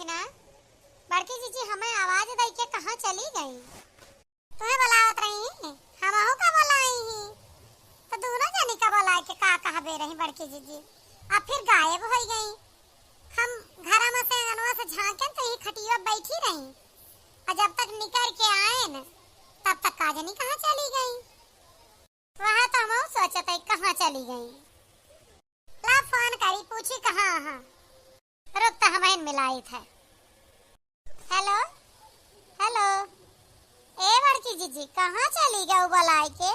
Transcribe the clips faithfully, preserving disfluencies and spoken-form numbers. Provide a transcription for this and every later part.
ना, बड़की जिज्जी हमें आवाज दई के कहाँ चली गई? तुहें बुलावत रही, हमहू का बुलाई ही। तो दोनों जनी का बुलाए के का कहबे रही बड़की जिज्जी, अब फिर गायब होई गई। हम घरा में से, अंगनवा से झांकेन तो ही खटिया बैठी रही, और जब तक निकर के आएन, तब तक का जनी कहाँ चली गई। वह तो हमहू सोचत है कहाँ चली गई। ला फोन करी, पूछी कहाँ, हाँ। रुक, त हमहिन मिलाइत है। हेलो, हेलो। ए बड़की जिज्जी, कहाँ चली गऊ बुलाए के?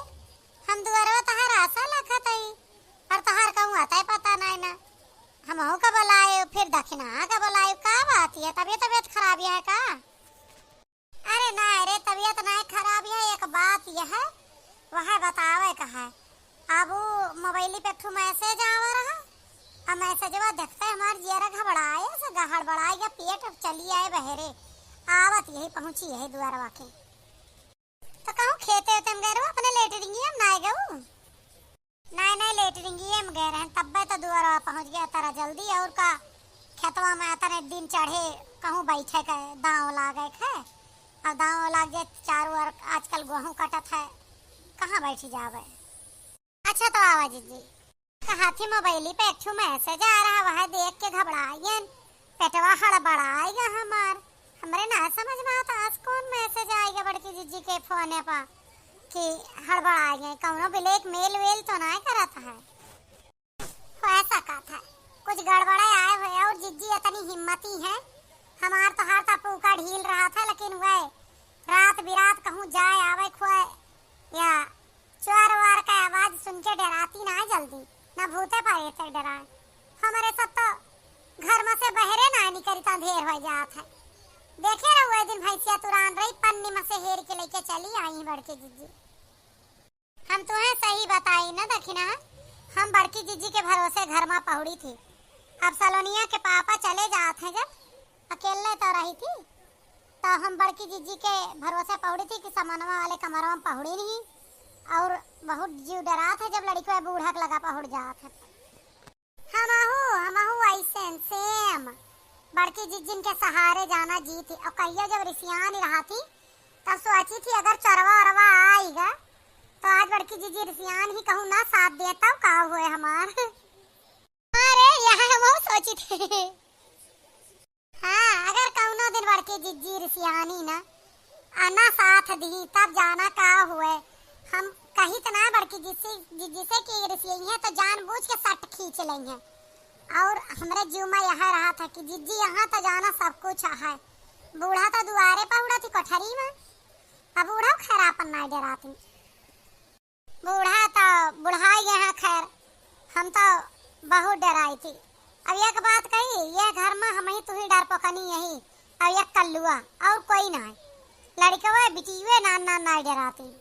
हम दुआरवा तहार आशा लखत हई, पर तहार कहूँ अतै पता नाई ना। हमहू का बुलाए, फिर दखिनहा का बुलाए, का बात है? तबियत, तबियत खराब है का? अरे ना रे, तबियत ना खराब है, एक बात यह है, वह बतावे का है। अब उ मोबाइल पे एक ठो मैसेज आवा रहा, अब मैसेजवा देखते हमार जियरा घबराए से हड़बड़ाए गया, पेट चली आए बहरे, आवत यही पहुँची है दुआरवा के। तो कहूँ खेते वेते में गए रहो, अपने लेटरिंगिया में ना गऊ? नाई, नाई, लेटरिंगिये में गए रहन, तब्बे तो दुआरवा पहुँच गया तारा जल्दी। और का, खेतवा में अतने दिन चढ़े, कहूँ बैठे के दाँव लागे के। अब दाँव लाग जाए, चारों ओर आजकल गोहूँ कटत है, कहाँ बैठी जावे? अच्छा तो आवा जिज्जी, कहा थी मोबाइली पे एक ठो मैसेज आ रहा, वह देख के घबराइयन, पेटवा हड़बड़ाएगा हमार। हमरे ना समझ में आता, आज कौन मैसेज आएगा बड़की जिज्जी के फोने पर कि हड़बड़ाएगा, कौनो ब्लैकमेल वेल तो ना करत है? हो सकत है कुछ गड़बड़े आए हुए, और जिज्जी इतनी हिम्मती है, हमार तो हर तपू का ढील रहा था, लेकिन वह रात बिरात कहूँ जाए आवे खोए या चोर वार का आवाज सुन के डराती ना जल्दी, ना भूते प्रेत डराए। हमरे सब तो घर में से बहरे ना निकरी, तो अंधेर हो जात है। देखे रहुए दिन भैंसिया तुरान रही, पन्नी में से हेर के लेके चली आई बड़की जिज्जी। हम तुहें सही बताई ना दखिना, हम बड़की जिज्जी के भरोसे घर में पहुड़ी थी। अब सलोनिया के पापा चले जात हैं जब, अकेले तो रही थी, तो हम बड़की जिज्जी के भरोसे पहुड़ी थी कि समनवा वाले कमरवा में पहुड़ी नहीं, और बहुत जीव डरात है जब लड़िकवा बूढ़ा के लगा पहुड़ जात है। हमहू, हमहू ऐसे same बड़की जिज्जिन के सहारे जाना जी थी, और कहियो जब रिसियान रहा थी, तब सोची थी अगर चोरवा ओरवा आइगा, तो आज बड़की जिज्जी रिसियान ही कहूँ ना साथ दे, तब का हुए हमार। अरे, यहाँ हमहू सोची थी। हाँ, अगर कौनो दिन बड़की जिज्जी रिसियानी ना, आ ना साथ दी, तब जाना का हुए। हम कहित ना बड़की जिज्जी, जिज्जी से कि रिसियई है तो जानबूझ के सट खींच लेई है। और हमरे जीव में यह रहा था कि जिज्जी यहाँ तो जाना सब कुछ है। बूढ़ा तो दुआरे पर उड़ा थी कोठरी में, अब बूढ़ा खैर आपन ना डराती। बूढ़ा तो बुढ़ाई गए हैं, खैर हम तो बहुत डराई थी। अब एक बात कही, ये घर में हम ही तू ही डरपोकनी यही, अब एक कल्लुआ और कोई ना है। लड़कवे बिटियुए ना, ना, ना डराती।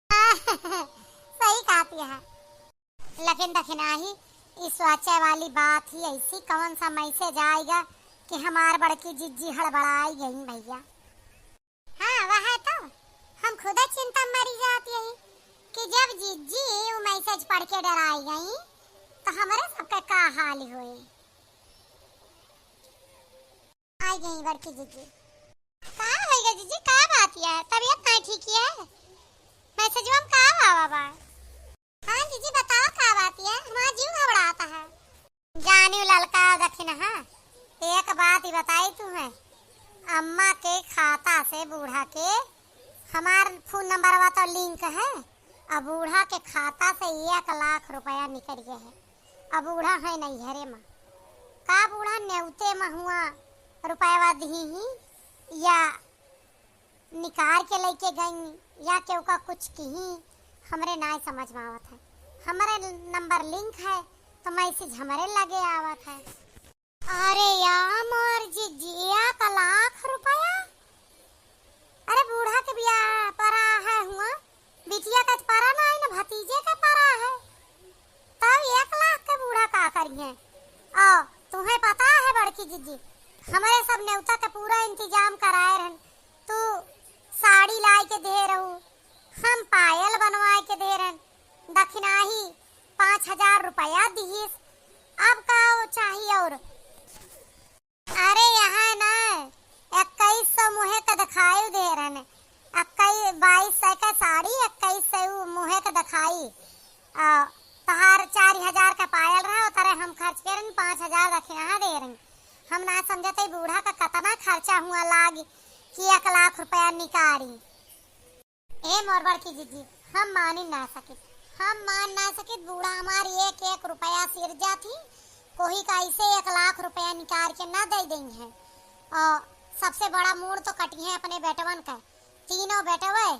सही कहती है। लेकिन दखिनाही, इस सोचे वाली बात ही ऐसी, कौन सा मैसेज आएगा कि हमार बड़की जिज्जी हड़बड़ाई गई भैया। हाँ, वह तो हम खुदे चिंता मरी जात यही कि जब जिज्जी उ मैसेज पढ़ के डराई गई, तो हमरे सबके का हाल होए। आई गई बड़की जिज्जी। का होइगा जिज्जी, का बात है? तबियत नहीं ठीक है? मैसेजवा में का आवा बा? हाँ जिज्जी, बताओ का बात है, हमारा जीव घबराता है। जानियो ललका दखिनहा, एक बात ही बताई तू है, अम्मा के खाता से बूढ़ा के, हमार फोन नंबरवा तो लिंक है, अब बूढ़ा के खाता से एक लाख रुपया निकल गए है। अब बूढ़ा है नैहरे में, का बूढ़ा नेवते में हुआ रुपया दिही ही या निकार के लेके गई या केहू का कुछ किही, हमरे नाय समझ में आवत है। हमरे नंबर लिंक है तो मैसेज हमरे लगे आवत है। अरे या मोर जिज्जी, एक लाख रुपया? अरे बूढ़ा के बियाह परा है हुआ, बिटिया का परा ना है ना भतीजे का परा है, तब एक लाख के बूढ़ा का करिए? और तुम्हें पता है बड़की जिज्जी, हमरे सब नेवता के पूरा इंतजाम कराए रहन, तू साड़ी लाई के दे रहू, हम पायल बनवाए के दे रहन, दखिनाही पाँच हजार रुपया दिहिस, अब का चाही और? अरे यहाँ हम ना समझत है बूढ़ा का कतना खर्चा हुआ लागी कि एक लाख रुपया निकारी। ए मोर बड़की जीजी, हम मानी ना सकित, हम मान ना सकित। बूढ़ा हमार एक एक रुपया सिर जात ही, कोही का ऐसे एक लाख रुपया निकार के ना दे देई है। और सबसे बड़ा मूड़ तो कटी है अपने बेटवन का। तीनों बेटवे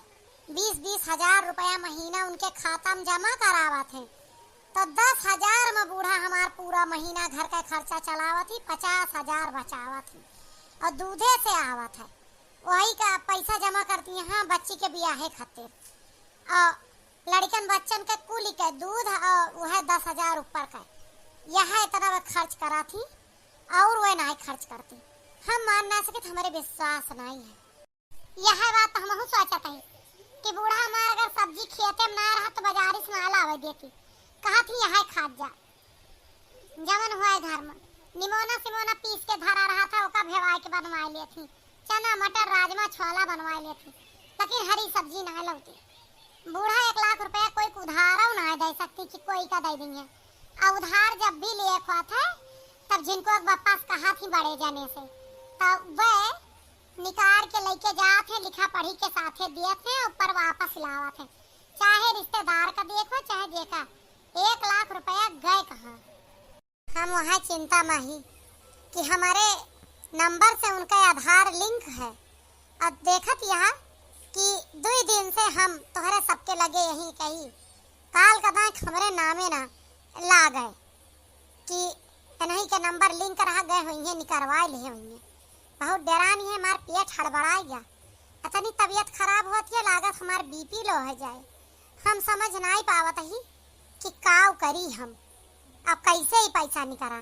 बीस बीस हजार रुपया महीना उनके खाता में जमा करावत हैं, तो दस हजार में बूढ़ा हमार पूरा महीना घर का खर्चा चलावत ही, पचास हजार बचावत ही और दूधे से आवत है, वही का पैसा जमा करती हैं, हाँ, बच्ची के बियाहे खातिर। और लड़कन बच्चन के कुली के दूध और वह दस हजार ऊपर का, यह इतना वह खर्च करा थी और वह नहीं खर्च करती। हम मान ना सके तो हमारे विश्वास नहीं है। यह बात तो हमहू सोचत हई कि बूढ़ा हमार अगर सब्जी खेते में ना रहत तो बाजारी से ना लावे देती, कहत ही यह खात जा। जवन हुआ घर में निमोना सिमोना पीस के धरा रहा था, ओका भेवाए के बनवाए लेत ही, चना मटर राजमा छोला बनवाए लेत ही, लेकिन हरी सब्जी ना लौटे। बूढ़ा एक लाख रुपया कोई उधारो ना दे सकती कि कोई का दे देंगे। और उधार जब भी लिए खोत है, तब जिनको एक वापस कहा थी बड़े जने से, तब वे निकाल के लेके जात हैं, लिखा पढ़ी के साथे दियत हैं, ऊपर वापस लावत हैं, चाहे रिश्तेदार का देखो, चाहे जेका। एक लाख रुपया गए कहाँ? हम वहाँ चिंता में ही कि हमारे नंबर से उनका आधार लिंक है। अब देखत यहाँ कि दुई दिन से हम तोहरे सबके लगे यही कही, काल का बैंक हमरे नामे ना लागे कि इन्हीं के नंबर लिंक रह गए हुई हैं, निकरवाए लिए हुई हैं। बहुत डेरानी है, हमार पेट हड़बड़ाए गया। इतनी तबीयत खराब होती है, लागत हमार बीपी लो हो जाए। हम समझ नहीं पावत ही कि काव करी हम, अब कैसे ही पैसा निकरा।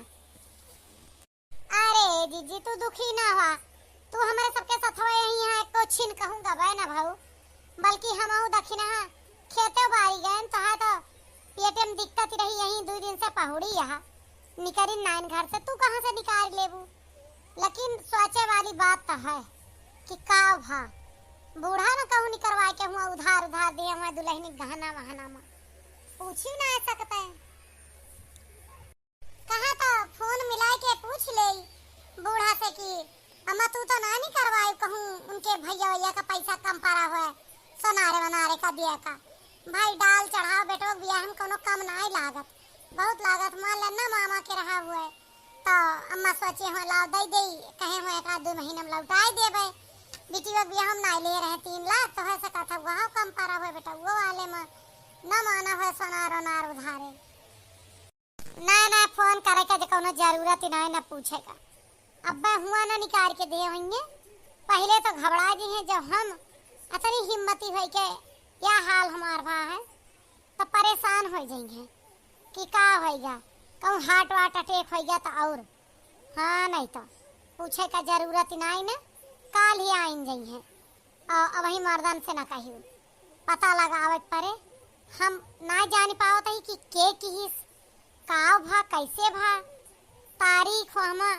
अरे जीजी, तू दुखी ना हुआ, तू हमरे सबके सथवा यही है, एको छिन कहूँ गबे ना भाऊ, बल्कि हम दखिना खेते बारी गए तो है तो पेटे में दिक्कत रही, यही दो दिन से पहुड़ी यहाँ निकरी नाइन घर से, तू कहाँ से निकाल लेबू? लेकिन सोचे वाली बात तो है कि का भा बूढ़ा न कहूँ निकरवाए के हुआ, उधार उधार दिए हुआ दुल्हनी गहना वहना में पूछी ना सकते। कहा तो फोन मिलाए के पूछ ले बूढ़ा से कि अम्मा तू तो ना निकरवाए कहूँ उनके भैया वैया का पैसा कम पड़ा हुआ है, सोनारे वनारे का दिया का। भाई डाल चढ़ाव बेटो बियाह में कोनो कम नाई लागत, बहुत लागत। मान ले ना मामा के रहा हुआ है तो अम्मा सोचे हो लाओ दे दे, कहे हो एक आध दो महीना में लौटाए देबे। बिटिया बियाह में नाई ले रहे तीन लाख तो है सका था वहाँ कम पड़ा हुआ बेटा वो वाले में न माना हुआ सोनार ओनार उधारे। ना ना फोन करे के जे कोनो जरूरत ही ना है ना पूछे का। अब्बे हुआ ना निकाल के दे होइए। पहले तो घबरा जी हैं जब हम अतनी हिम्मती होई के या हाल हमार भा है तो परेशान हो जाइए कि का होइगा, कहूँ हार्ट वार्ट अटैक होइगा तो और। हाँ नहीं तो पूछे का जरूरत ही ना है ना, काल ही आइन जाइए। और अब वही मर्दन से ना कही पता लगावे के परे। हम ना जान पावत ही कि के किहिस, का भा, कैसे भा। तारीख हमा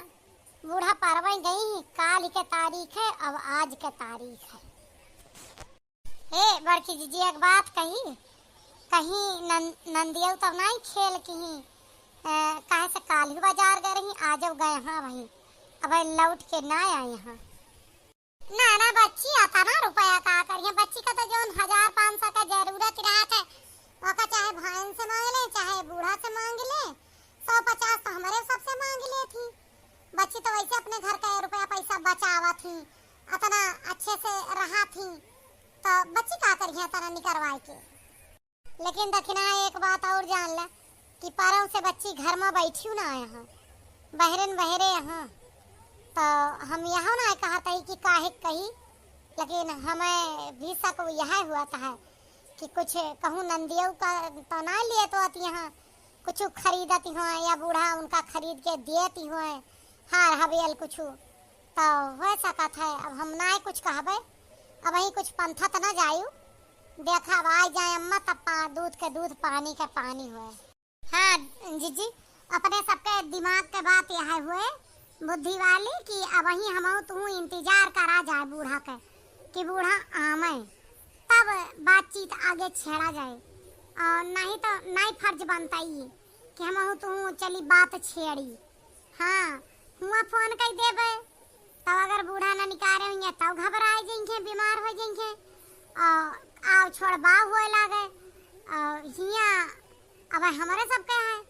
बूढ़ा परवे गई, काल के तारीख है, अब आज के तारीख है। ए बड़की जीजी एक बात कही, कहीं नन-, नंदियौ तब नहीं खेल कहीं, ए, काहे से काल ही बाजार गए रही, आज अब गए हाँ वहीं, अब लौट के ना आए हाँ। ना ना बच्ची, अतना रुपया का करिए? बच्ची का तो जौन हजार पाँच सौ का जरूरत रहत है, ओका चाहे भाईन से मांग ले, चाहे बूढ़ा से मांग ले, सौ पचास तो हमरे सबसे मांग ले थी। बच्ची तो वैसे अपने घर का रुपया पैसा बचावा थी, अतना अच्छे से रहा थी, तो बच्ची का करिए अतना निकरवाए के? लेकिन दखिना एक बात और जान ले कि परौं से बच्ची घर में बैठियो ना आए हैं, बहरेन बहरे यहाँ। तो हम यहाँ ना कहत ही कि काहे कही, लेकिन हमें भी शक यह हुआ था कि कुछ कहूँ नंदियों का तो ना लिए तो आती यहाँ कुछ खरीदती हो या बूढ़ा उनका खरीद के देती हो, हार हबेल कुछ तो हो सकत है। अब हम ना कुछ कहबे, अब ही कुछ पंथत ना जायू। देखा, अब आ जाए अम्मा, तब पा-, दूध के दूध, पानी के पानी होए। हाँ जीजी, अपने सबके दिमाग के बात यह हुए, बुद्धि वाली, कि अब ही हम तू इंतजार करा जाए बूढ़ा के, कि बूढ़ा आवे, तब बातचीत आगे छेड़ा जाए। और नहीं तो नहीं फर्ज बनता ये कि हम तू चली बात छेड़ी। हाँ, हुआँ फोन कइ देबे, तब अगर बूढ़ा न निकारे हुइहें, तब घबराए जइहें, बीमार होइ जइहें, और आव छोड़ बाव होए लागे। और हियाँ अब हमरे सबके है,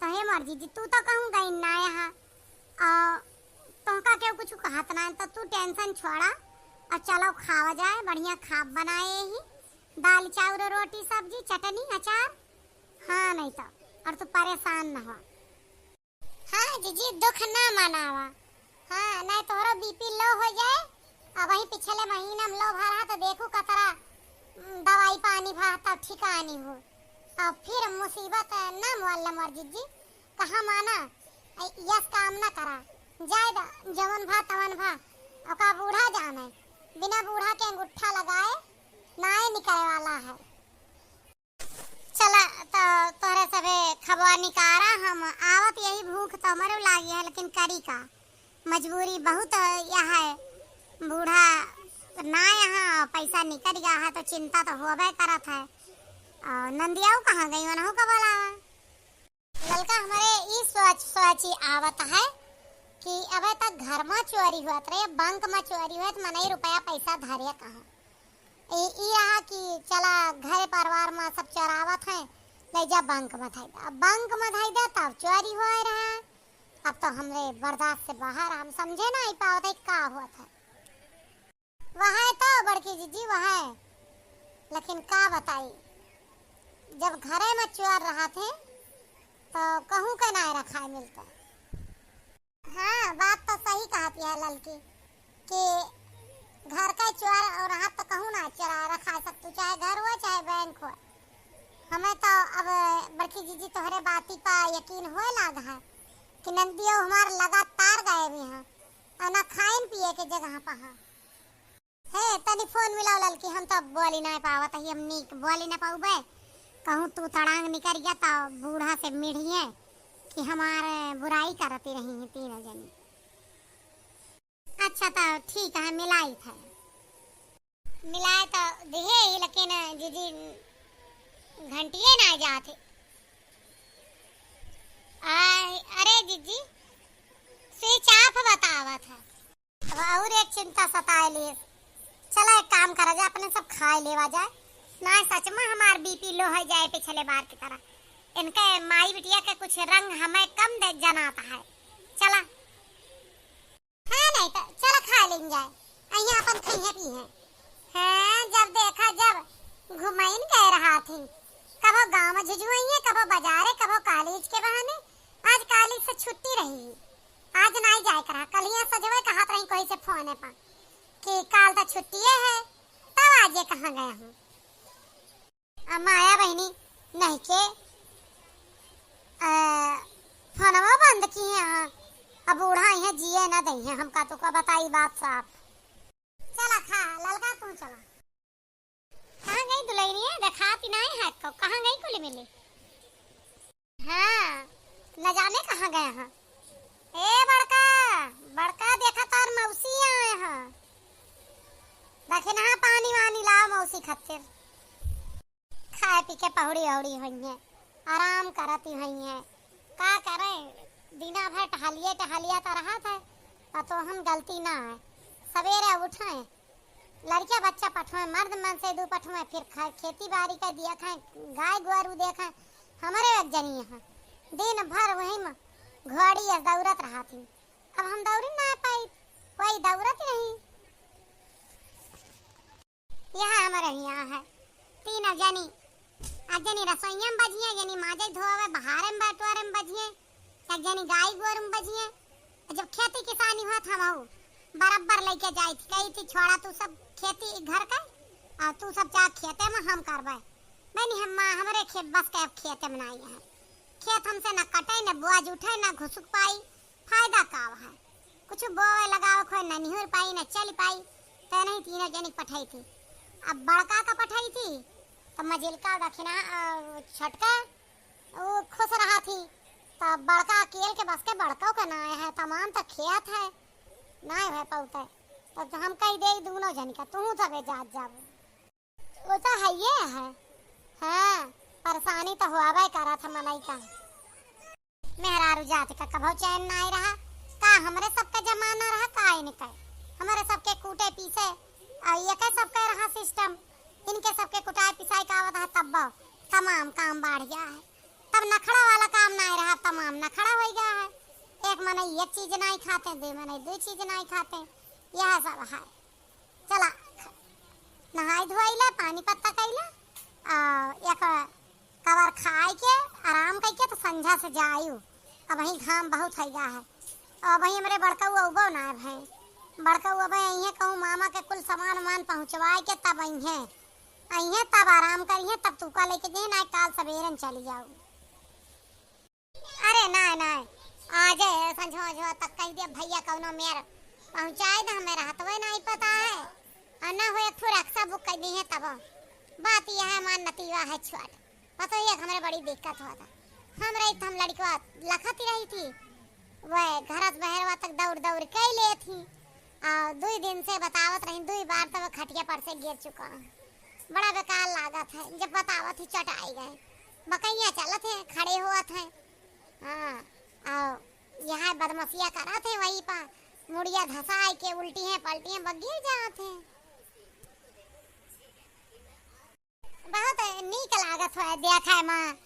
तो हे मोर जिज्जी, तू तो कहूँ गई ना यहाँ, और तोहका केहू कुछ कहत ना, तो तू tension छोड़ा, और चलो खावा जाए, बढ़िया खाब बनाए ही, दाल, चाउर, रोटी, सब्जी, चटनी, अचार। हाँ, नहीं तो, और तू परेशान न हो। हाँ जिज्जी, दुख ना मनावा। हाँ, नहीं तोहरो BP low हो जाए। अबहीं पिछले महीना में low भरा तो देखू कतरा, उम, दवाई पानी भा तब ठिकानी हो। और फिर मुसीबत ना मोल मोर जिज्जी, कहाँ माना, यस काम ना करा। जाए द, जवन भा तवन भा, ओका बूढ़ा जाने। बिना बूढ़ा के अंगूठा लगाए नाए निकले वाला है। चला, तो तोहरे सभे खबवा निकारा, हम आवत यही, भूख तो हमरो लागी है, लेकिन करी का, मजबूरी बहुत है, यह है, बूढ़ा ना यहाँ, पैसा निकल गया है, तो चिंता तो होबे करत है। और नंदियाऊ कहाँ गई, उनहू का बोलावा? ललका हमरे ई सोच सोची आवत है कि अबे तक घर में चोरी होत रहे, बैंक में चोरी होत, मनई रुपया पैसा धरे कहाँ? ई, ई रहा कि चला घर परिवार में सब चोरावत हैं, ले जा बैंक में धई दे। अब बैंक में धई दे तब चोरी होए रहा। अब तो हमरे बर्दाश्त से बाहर, हम समझे ना आई पावत है का होत है। वह है तो बड़की जिज्जी, वह है, लेकिन का बताई, जब घरे में चोर रहत हैं तो कहूँ के ना रखाए मिलता। हाँ, बात तो सही कहत है ललकी कि घर का चोर और हाथ तो कहूँ ना चोरा रखा सकतू, चाहे घर हो चाहे बैंक हो। हमें तो अब बड़की जिज्जी तोहरे बाती पा यकीन होए लाग है कि नंदियो हमार लगातार गए भी हैं और ना खाइन पिए के जगह पा हैं। हे, तनी फोन मिलाओ ललकी, हम तो बोली ना पावत ही, हम नीक बोली ना पाउबे। कहूँ तू तड़ांग निकल गया तो बूढ़ा से मिढ़िए कि हमारे बुराई करती रही हैं तीनों जनी। अच्छा, तो ठीक है, मिलाई थे। मिलाए तो दिहे ही, लेकिन जिज्जी घंटिए ना जाते। आ, अरे जिज्जी, switch off बतावत है। अब और एक चिंता सताए लिए। चला, एक काम करा जाए, अपने सब खाए लेवा जाए। ना, सच में हमार BP low हो जाए पिछले बार की तरह। इनके माई बिटिया के कुछ रंग हमें कम दे जनाता है। चला। हाँ, नहीं तो चला खा लेन जाए। अइहाँ अपन खइहे पीहे। हाँ, जब देखा जब घुमइन गए रहा थी। कबो गाँव में झुझुआइए, कबो बाजारे, कबो college के बहाने। आज college से छुट्टी रही, आज नाई जाए करा। कलिया सजवे कहत रही कोई से फोने पर कि काल तो छुट्टिए है, तब आज ये कहाँ गया हूँ। अब माया बहिनी नहीं के, अ, फोनवा बंद किहे हैं। अब बूढ़ा इहे जिए ना दइहे, हमका तो का बताई बात साफ। चला खा, ललका तू चला। कहाँ गई दुलहिनिया? देखाती नाई है को, कहाँ गई कुल मिली? हाँ, न जाने कहाँ गए हैं। ए बड़का, बड़का देखा तोर मौसी आए हैं। दखिनहा पानी वानी लाओ मौसी खातिर। खाए पी के पहुड़ी औड़ी होइहें, आराम करती होइहें। का करें, दिना भर टहलिए टहलिया तो रहत है, पतोहन गलती ना है। सवेरे उठें, लड़किया बच्चा पठुए, मर्द मन से दू पठुए, फिर ख-, खेती बाड़ी का दिया खाएं, गाय गोरू देखें, हमरे एक जनी हैं। दिन भर वही में घोड़ी अस दौड़त रहत ही। अब हम दौड़ी ना पाई, कोई दौड़त नहीं। यह हमरे हियाँ है, तीन जनी, एक जनी रसोइया में बजिए, एक जनी माजे धोवे, बहारे में बटोरे में बजिए, एक जनी गाय गोरू में बजिए। जब खेती किसानी होत हमहू बराबर लइके जाई थी, कही थी, "छोड़ा तू सब खेती घर का, और तू सब जा खेते में, हम करबे।" बहनी, हम, हमरे खेत बस के अब खेते में नाई है। खेत हमसे न कटे, न बोआ उठे, न घुसुक पाई, फायदा का है? कुछ बोवे लगावे खोए न निहुर पाई, न चल पाई, तो नहीं तीनों जनी पठाई थी। अब बड़का का पठाई थी, तो मझिलका दखिना, अ, छोटका वो खुश रहा थी, तब बड़का अकेल के बस के बड़का के नाय है, तमाम तो खेत है, नाय है पौते। तब तो हम कही दे दोनों जन का, तू सबे जात जाबू। वो तो है ये है। हाँ, परेशानी तो होबे करत है मनई का। मेहरारू जात का कभो चैन नाय रहा, का हमरे सबके जमाना रहा, काहे न कहे, हमरे सबके कूटे पीसे, और ये के सबके रहा सिस्टम, इनके सबके कुटाए पिसाए का आवत है, तब तमाम काम बढ़ गया है। तब नखड़ा वाला काम नाहीं रहा, तमाम नखड़ा होइ गया है। एक मनई एक चीज नाहीं खाते, दुइ मनई दुइ चीज नाहीं खाते, यह सब है। चला, नहाई धोआई ले, पानी पत्ता कइले, आ, एक कवर खाए के, आराम कइके तो संझा से जायु। अबहीं घाम बहुत होइ गया है, अबहीं हमरे बड़कऊ अउबो नाहीं भए। बड़कऊ अबे अइहें, कहूँ मामा के कुल सामान वामान पहुँचवाए के तब अइहें, अइहें तब आराम करिहें, तब तुका लेके जइहें, नाहीं काल सबेरन चली जाऊ। अरे नाहीं, नाहीं, आजे संझो, संझो तक कहि दिया, भइया कउनो मेर पहुँचाए दे, हमें रहतवे नाहीं पता है। और ना हो एक ठो रक्सा बुक कइ दिहे तब। बात यह है, हमार नतीवा है छोट, पता ही है, हमरे बड़ी दिक्कत होता। हम रही तो हम लड़कवा लखत ही रही थी, वह घर से बहरवा तक दौड़ दौड़ कइ ले थी। और दुइ दिन से बतावत रही, दुइ बार तो वो खटिया पर से गिर चुका है। बड़ा बेकार लागत है, जब बतावत ही चट आई गए। बकैया चलत है, खड़े होत है। हाँ, और यहाँ बदमाशिया करत है, वही पा मुड़िया धसाए के उल्टी है, पलटी है, बस गिर जात है। बहुत नीक लागत है देखे में,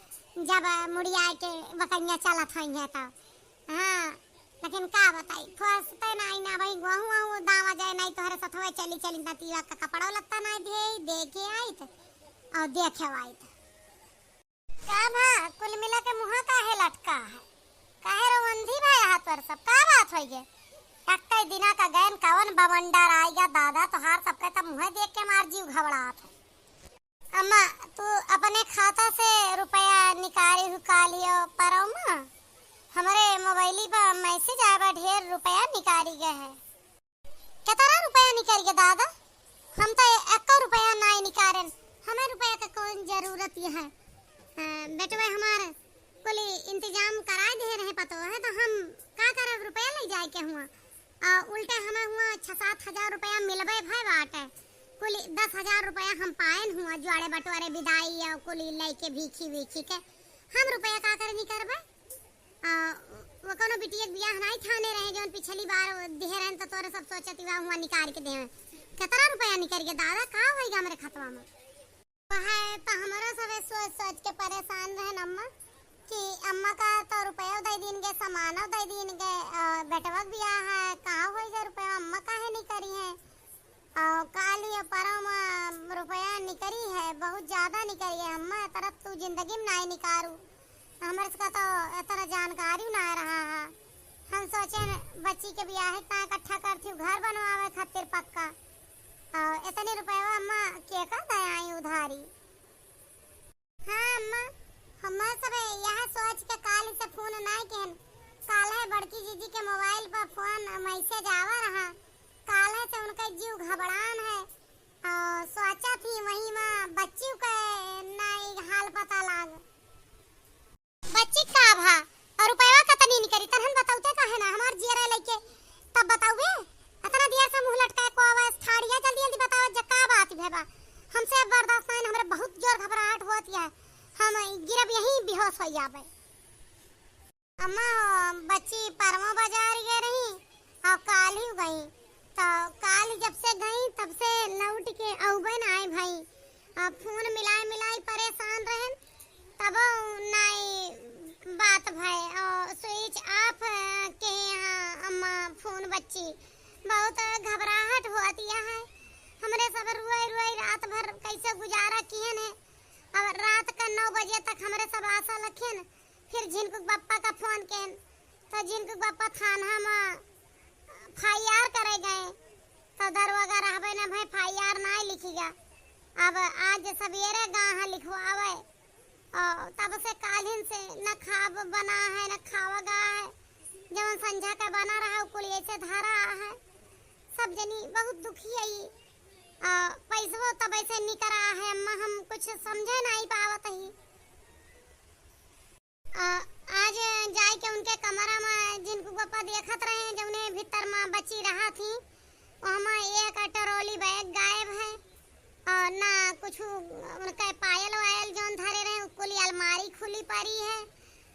जब मुड़िया के बकैया चलत होइहें तो। हाँ, लेकिन का बताई, फुर्सते नाहीं ना भाई, गहूँ वहूँ दावा जाए नाहीं, तोहरे सथवे चली चली नतीवा का कपड़ो लत्ता नाहीं दे, देखे आइत और देखे आइत। का भा, कुल मिला के मुँह काहे लटका है? काहे रोवंधी भा हाथ पर सब? का बात होई गे? कक्कई दिना का गैन कवन बवंडर आइगा दादा, तोहार सबके तब मुँह देख के हमार जीव घबरात है। अम्मा, तू अपने खाता से रुपया निकारी हु का लियो परौ मा? हमरे मोबाइली पर मैसेज आए बा, ढेर रुपया निकारी गए है। केतना रुपया निकल गया दादा? हम तो एको रुपया नाई निकारेन, हमें रुपया के कौन जरूरत ये है? अ, बेटवा हमार कुल इंतजाम कराए दे रहे पतो है, तो हम का करब रुपया ले जाए के हुआ? अ, उल्टे हमें हुआ छः सात हजार रुपया मिलबे भय बाटे। कुल दस हजार रुपया हम पाएन हुआ, जुआड़े बटोरे विदाई और कुल लेके भीखी वीखी के। हम रुपया का करे निकरबे? आ, वो कौनो बिटिया के बियाह नाई ठाने रहे, जौन पिछली बार दिहे रहन, तो तोरे सब सोचत ही हुआ निकाल के देवे। केतना रुपया निकल गया दादा, का होइगा हमरे खतवा में? वह तो हमरो सबे सोच सोच के परेशान रहन अम्मा, कि अम्मा का तो रुपया दे दीन के, सामानो दे दीन के, आ, बेटवा के बियाह है, का होइगा रुपया, अम्मा काहे नहीं करी है? और काल ये परम रुपया निकरी है, बहुत ज्यादा निकरी है। अम्मा, ए तरह तू जिंदगी में नाई निकारू। हमरे सबका तो ए तरह जानकारी ना रहा है। हम सोचे न, बच्ची के बियाह इतना इकट्ठा करती हूँ, घर बनवावे खातिर पक्का। और इतनी रुपया अम्मा के का दे आई उधारी? हाँ अम्मा, हम्मा सब यह सोच के काल से फोन नाई केन। काल है बड़की जीजी के मोबाइल पर फोन मैसेज आवा रहा। काल है से उनका जीव घबरान है। और सोचा थी वही माँ बच्ची के नाई हाल पता लाग। बच्ची का भा? और रुपया कतनी निकरी? तनहन बताउते काहे ना? हमार जियरा लइके तब बताउबे। अतना दिया से मुँह लटकाए को आवाज ठाड़िया, जल्दी जल्दी बतावा जे का बात भे बा। हमसे अब बर्दाश्त नाई, हमरे बहुत जोर घबराहट होत है। हम गिरब यहीं बेहोश हो जाबे। अम्मा, बच्ची परमो बाजार गए रही और काल ही गई। तो काल जब से गई तब से लौट के अउबे ना आए भाई। आ, फोन मिलाए मिलाए परेशान रहन, तब नाई बात भय। और स्विच ऑफ के यहाँ अम्मा फोन बच्ची बहुत घबराहट होती है। हमरे सब रुआई रुआई रात भर कैसे गुजारा किए ने। अब रात का नौ बजे तक हमरे सब आशा लखेन, फिर झिनकू के बप्पा का फोन केन, तो झिनकू के बप्पा थाना में एफ आई आर करे गए, तो दरोगा रहबे न भाई, एफ आई आर नाई लिखिगा। अब आज सवेरे गा है लिखवावे, और तब से कालिन से न खाब बना है, न खावा गा है। जवन संझा का बना रहा, उ कुल ऐसे धरा है। सब जनी बहुत दुखी है। आ, पैसवो तब ऐसे निकरा है, अम्मा, हम कुछ समझे नाई पावत ही। आ, आज जाए के उनके कमरा में झिनकू के बप्पा देखत रहे, जौने भीतर में बच्ची रहा थी, वहाँ एक ट्रॉली बैग गायब है और ना कुछ उनके पायल वायल जौन धरे रहे, उ कुली अलमारी खुली पड़ी है,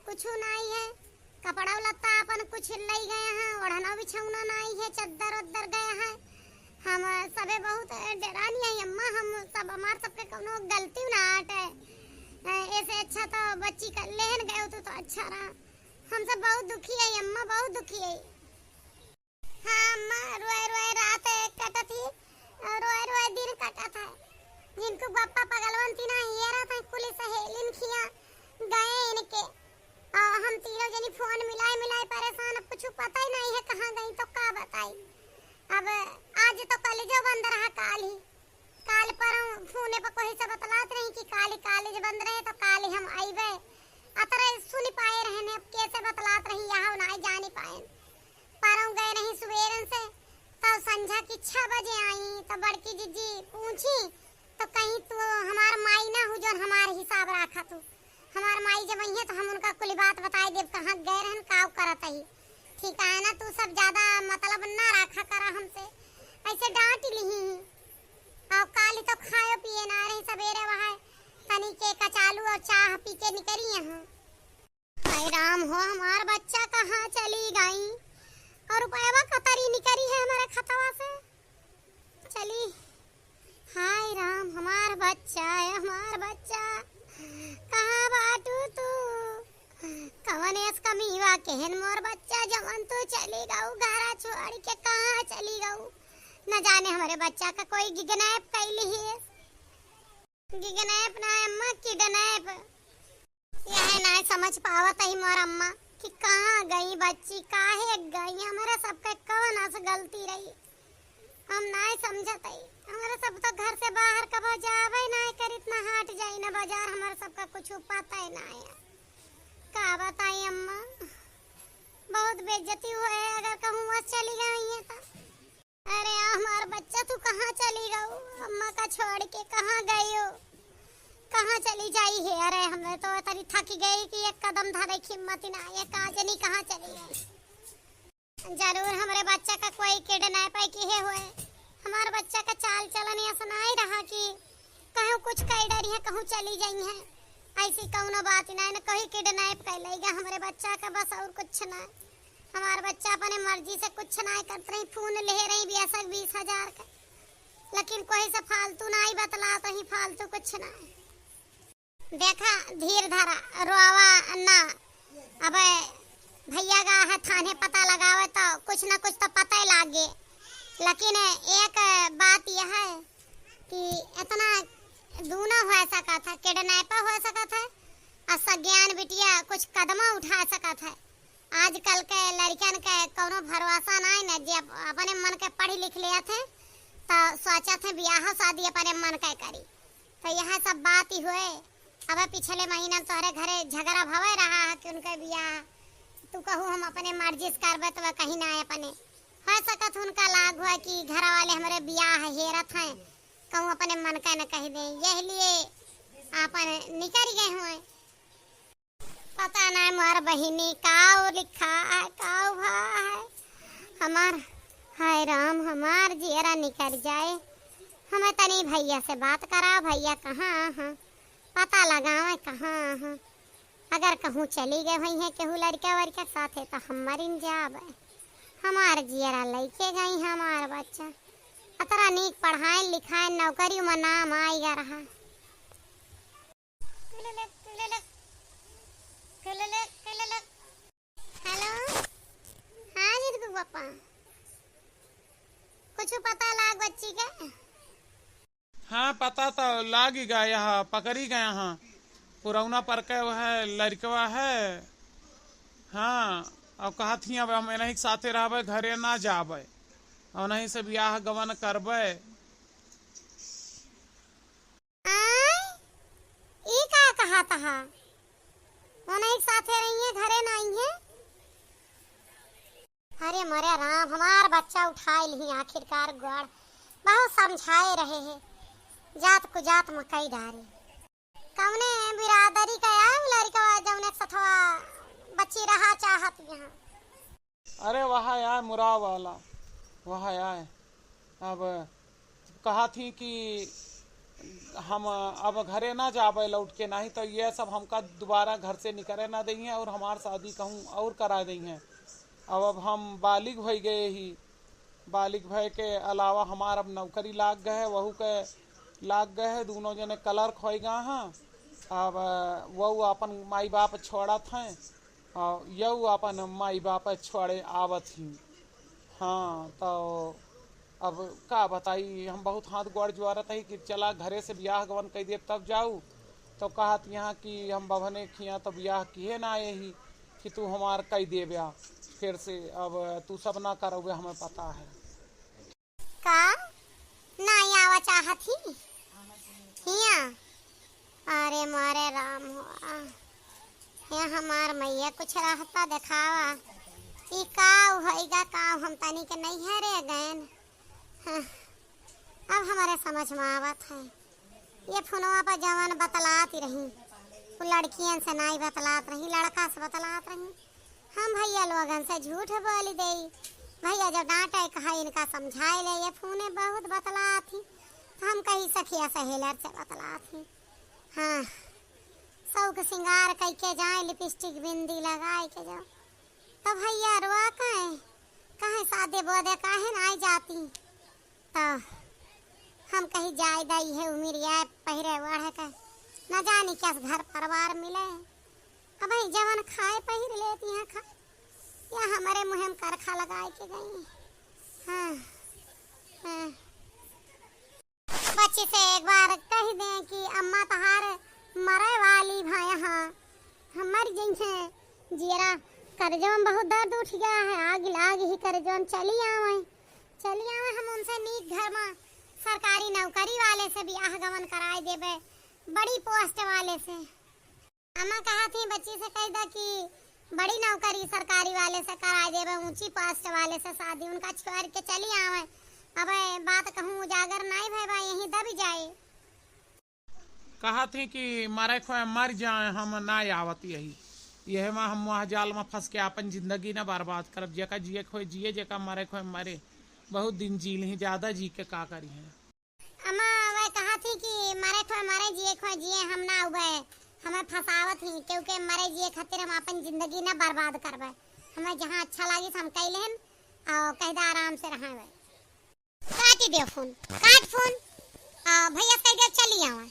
कुछ नाई है। कपड़ा लत्ता अपन कुछ लई गए हैं, ओढ़ना बिछौना नाई है, चद्दर उद्दर गए हैं। हम सबे बहुत डेरानी है अम्मा, हम सब, हमार सबके कौनो गलती ना आटे। ऐसे अच्छा तो बच्ची का लेहन गए होतू तो अच्छा रहा। हम सब बहुत दुखी है अम्मा, बहुत दुखी है। हाँ अम्मा, रोए रोए रात कटत ही, और रोए रोए दिन कटत है। जिनको बप्पा पगलवन तीना ये रहत है, कुली सहेलिन खिया गए इनके। और हम तीनों जनी फोन मिलाए मिलाए परेशान, अब कुछ पता ही नहीं है कहाँ गई, तो का बताई। अब आज तो कॉलेजो बंद रहा, काल ही, काल पर फोने पर कोई से बतलात रही कि काल ही कॉलेज बंद रहे, तो काल ही हम आइबे। अतरे सुन पाए रहने, अब कैसे बतलात रही, यहाँ ना जानी पाए। परौं गए रही सुबेरन से, तब संझा की छह बजे आई, तो बड़की जिज्जी पूछी, तो कहीं तू हमार माई ना हो, जौन हमार हिसाब राखा तू। हमार माई जब अइहें, तो हम उनका कुल बात बताई देब, कहाँ गए रहन, का करत ही। ठीक है ना, तू सब ज्यादा मतलब ना राखा करा हमसे, ऐसे डांट लिही। और काली तो खायो पिए ना रही, सबेरे वहाँ तनी के कचालू और चाह पी के निकली यहाँ। हाय राम हो, हमार बच्चा कहाँ चली गई? और रुपयवा कतरी निकरी है हमारे खतवा से। चली, हाय राम, हमार बच्चा है, हमार बच्चा, कहाँ बाटू तू? कवन एस कमीवा केहन मोर बच्चा, जवन तू चली गऊ घरा छोड़ के, कहाँ चली गऊ? न जाने हमारे बच्चा का कोई किडनैप कैली है। किडनैप ना अम्मा, किडनैप। यह नाय समझ पावत ही मोर अम्मा कि कहाँ गई बच्ची, काहे गई, हमरे सबके कवन अस गलती रही। हम नाय समझत ही, हमरे सब तो घर से बाहर कबो जावे नाय करित, ना हाट जाई ना बाजार, हमरे सबका कुछ पता ही नाय। का बताई अम्मा, बहुत बेइज्जती हुए है अगर कहूँ बस चली गई है तो। अरे आ हमार बच्चा, तू कहाँ चली गऊ? अम्मा का छोड़ के कहाँ गई हो? कहाँ चली जाई है? अरे हमें तो तनी थक गई कि एक कदम धरे की हिम्मत ही ना, ये का जनी कहाँ चली गई? जरूर हमरे बच्चा का कोई किडनैप किहे होए। हमार बच्चा का चाल चलन ऐसा नाई रहा कि कहूँ कुछ कई डरी है, कहूँ चली जाई है। ऐसी कौनो बात ना, न कहीं किडनैप कर लेगा हमरे बच्चा का, बस और कुछ ना। हमार बच्चा अपने मर्जी से कुछ ना करत रही, फोन ले रही बेशक बीस हजार का, लेकिन कोई से फालतू ना ही बतला, तो ही फालतू कुछ ना। देखा, धीर धरा, रोवा ना। अब भैया गा है थाने पता लगावे तो कुछ ना कुछ तो पता ही लागे। लेकिन एक बात यह है कि इतना दूनो हो सकत है, किडनैपर हो सकत है और सज्ञान बिटिया कुछ कदमा उठा सकत है। आजकल के लड़कन के कौनो भरोसा नाई न, जे अप-, अपने मन के पढ़ लिख लेत हैं तो सोचत हैं बियाह शादी अपने मन के करी। तो यह सब बात ही हुए। अब पिछले महीना में तोहरे घरे झगड़ा भवे रहा है कि उनके बियाह, तू कहू हम अपने मर्जी से करबे, तो वह कहीं ना अपने। हो सकत उनका लाग हुआ कि घर वाले हमरे बियाह हेरत हैं, कहूँ अपने मन का न कह दें, यह लिए आपन निकल गए हुए। पता ना मोर बहिनी काऊ लिखा है, काऊ भा है। हमार, हाय राम, हमार जियरा निकल जाए। हमें तनी भैया से बात करा, भैया कहाँ हैं? पता लगावे कहाँ हैं। अगर कहूँ चली गए हुई हैं केहू लड़का वड़का के साथे, तो हम मरिन जाबे। हमार जियरा लइके गई हमार बच्चा। अतरा नीक पढ़ाए लिखाए, नौकरी में नाम आइगा रहा। हेलो, हाँ जी, रुको पापा, कुछ पता लाग बच्ची के? हाँ, पता तो लाग ही गया, यहाँ पकड़ी गया, हाँ, पुरौना पर के वह लड़कवा है। हाँ, अब कहत ही अब हम इन्हीं के साथे रहबे, घरे ना जाबे, और नहीं से बियाह गवन करबे। आय, ई का कहत हा? ओनही के साथे रहिए, घरे नाई है। अरे मोरे राम, हमार बच्चा उठाए लिही आखिरकार ग्वाड़। बहुत समझाए रहे हैं, जात को जात में कई डारे। कौने बिरादरी का आय उ लड़कवा जौने सथवा बच्ची रहा चाहत यहाँ? अरे वह आय मुराव वाला, वह आय। अब कहा थी कि हम अब घरे ना जाबे लौट के, नाहीं तो ये सब हमका दोबारा घर से निकरे ना देइहैं और हमार शादी कहूँ और करा देइहैं। अब, अब हम बालिग होइ गए ही, बालिग भय के अलावा हमार अब नौकरी लाग गए है, वहू के लाग गए है, दूनों जने clerk होइ गए हैं। अब, अ, वहू अपन माई बाप छोड़त हैं और यहू अपन माई बाप छोड़े आवत ही। हाँ, तो अब का बताई, हम बहुत हाथ गोड़ जोड़त ही कि चला घरे से बियाह गवन कइ देब तब जाऊ। तो कहत यहाँ कि हम बभने खिया तो बियाह किहे ना आए ही कि तू हमार कइ देब्या फिर से, अब तू सब ना करौबे, हमें पता है। का? नाहीं आवा चाहत ही हिया? अरे मोरे राम हो, आ, हे हमार मैया, कुछ रहता देखावा। ई का होइगा, का हम तनी के नैहरे गएन। हाँ, अब हमरे समझ में आवत है। ये फोनवा पर जवन बतलात ही रही, वो लड़कियन से नाहीं बतलात रही, लड़का से बतलात रही। हम भैया लोगन से झूठ बोल देई। भैया जब डांटे कहा इनका समझाए ले, ये फोने बहुत बतलात ही। तो हम कही सखिया सहेलर से बतलात ही। हाँ, शौक सिंगार कइके जाए, लिपस्टिक बिंदी लगाए के जाओ। तो भैया रोआ काहे, काहे सादे बोदे काहे ना आई जाती। तो हम कही जाए दा, इहे उमिरिया पहिरे ओढ़े के, न जानी क्या घर परिवार मिले। अब जवन खाए पहिर लेती हैं खाए, या हमरे मुँह में करखा लगाए के गई। हाँ, हाँ। बच्ची से एक बार कह दें कि अम्मा तहार मरे वाली भय, हाँ, हम मर जइहें। जियरा करजवा में बहुत दर्द उठ गया है, आग लाग ही करजवा में, चली आवे, चली आवे, हम उनसे नीक घर में सरकारी नौकरी वाले से बियाह गवन कराए देबे, बड़ी पोस्ट वाले से। अम्मा कहत ही बच्ची से कह दा कि बड़ी नौकरी सरकारी वाले से कराए देबे, ऊंची पोस्ट वाले से शादी उनका छोड़ के चली आवे। अब बात कहूँ उजागर नाई भय बा, यहीं दब जाए। कहत ही कि मरे खोए मर जाए, हम ना आवत यही, यह में हम वह जाल में फंस के अपन जिंदगी ना बर्बाद करब। जेका जिए खोए जिए, जेका मरे खोए मरे। बहुत दिन जी ली, ज्यादा जी के का करी है। अम्मा वह कहत ही कि मरे खोए मरे, जिए खोए जिए, हम ना उबे, हमें फंसावत ही, क्योंकि मरे जिए खातिर हम अपन जिंदगी ना बर्बाद करबे। हमें जहाँ अच्छा लागी हम कह लेन और कह दे आराम से रहे। काटी दे फोन, काट फोन। आ, भैया से कह दे चली आवा।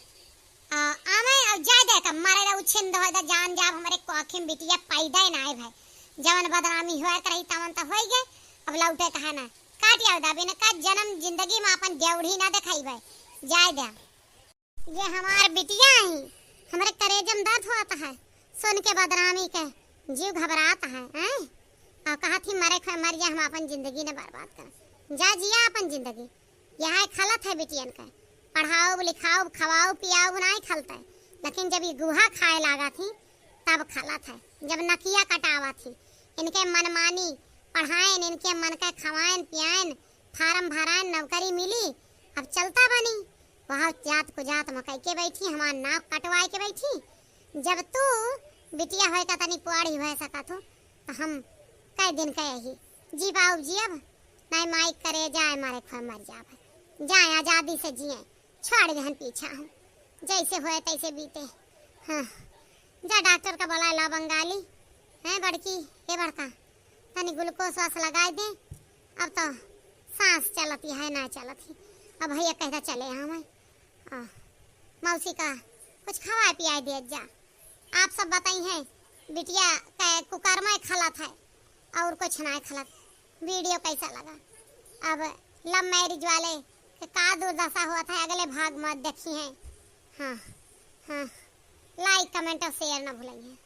आ, आवे और जाए दे का मारे ला उछिन दो, दा जान जाब हमरे कोखिम बिटिया पैदा ही ना आए भाई। जवन बदनामी होए के रही तवन तो होई गए, अब लौटे कहा ना। काट आवे दा, बिना का जन्म जिंदगी में अपन देवढ़ी ना देखाई भाई। जाए दे। ये हमार बिटिया आई, हमरे करेजम दर्द होत है, सुन के बदनामी के जीव घबरात है, हैं? और कहत ही मरे खोए मर जा, हम अपन जिंदगी न बर्बाद कर। जा जिया अपन जिंदगी, यह खलत है बिटियन के। पढ़ाओ, लिखाओ, खवाओ, पियाओ, नाई खलत है, लेकिन जब ये गुहा खाए लागा थी, तब खलत है, जब नकिया कटावा थी। इनके मनमानी पढ़ाएन, इनके मन के खवाएन, पियाएन, फार्म भराएन, नौकरी मिली, अब चलता बनी। वहाँ जात को जात में कह के बैठी, हमार नाक कटवाए के बैठी। जब तू बिटिया होए का तनी पुआड़ी होए सकत हो, तो हम कई दिन कहे ही जी पाउब जियब, नाई माई करे जाए, मारे खोए मर जाब। जाए आजादी से जिए, छोड़ गहन पीछा हम, जैसे होए तैसे बीते। हाँ, जा डॉक्टर का बुलाए ला बंगाली, हैं बड़की, हे बड़का, तनी ग्लूकोस वास लगाए दे। अब तो सांस चलती है, ना चलत ही। अब भैया कहता चले आवे, आ, मौसी का कुछ खवाए पियाए दे जा। आप सब बताई हैं, बिटिया के कुकर्मा खलत है और कुछ ना खलत। वीडियो कैसा लगा? अब लव मैरिज वाले के का दुर्दशा होत है, अगले भाग में देखी हैं। हाँ, हाँ, like, comment और share ना भूलें।